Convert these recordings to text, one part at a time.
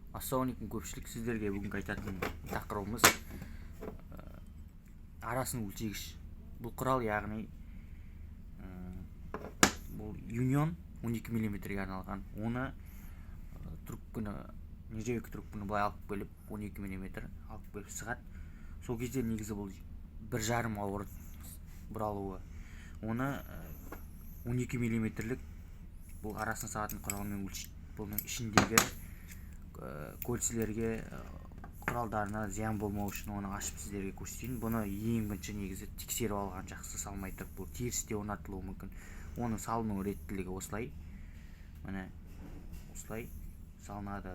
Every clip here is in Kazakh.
Ассалаумағалейкум, көпшілік! Сіздерге бүгінгі айтатын тақырыбымыз арасын өлшегіш бұл құрал, яғни бұл Юнион 12 миллиметрге арналған. Оны трубканы, нержавейка трубканы былай алып келіп, 12 миллиметр алып келіп сығады. Сол кезде негізі бұл 1,5 оборот бұралуы. Оны 12 миллиметрлік бұл арасын салатын құралмен өлшейді. Бұның ішіндегі кольцелерге, құралдарына зиян болмау үшін оны ашып сіздерге көрсетейін. Бұны ең бірінші негізі тексеріп алған жақсы салмай тұрып. Бұл теріс те орнатылуы мүмкін. Оның салыну реттілігі осылай, міне, осылай салынады.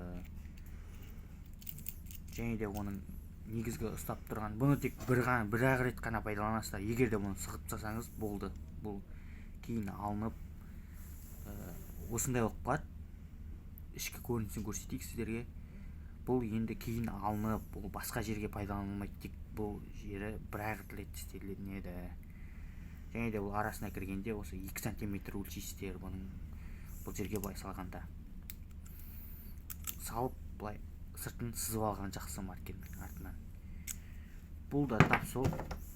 Және де оның негізгі ұстап тұрған, бұны тек бір ақ рет қана пайдаланасыздар. Егер де бұны сығып тастасаңыз, болды, бұл кейін алынып, осындай болып қалады. Ішкі көрінісін көрсетейік сіздерге. Бұл енді кейін алынып, бұл басқа жерге пайдаланылмайды, тек бұл жері бір ақ рет істелінеді. Және де бұл арасына кіргенде осы 2 сантиметр өлшейсіздер. Бұның бұл жерге былай салғанда, салып, былай сыртын сызып алған жақсы маркердің артынан. Бұл да тап сол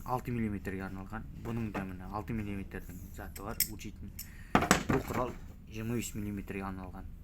6 миллиметрге арналған. Бұның да, міне, 6 миллиметрдің заты бар өлшейтін. Бұл құрал 25 миллиметрге арналған.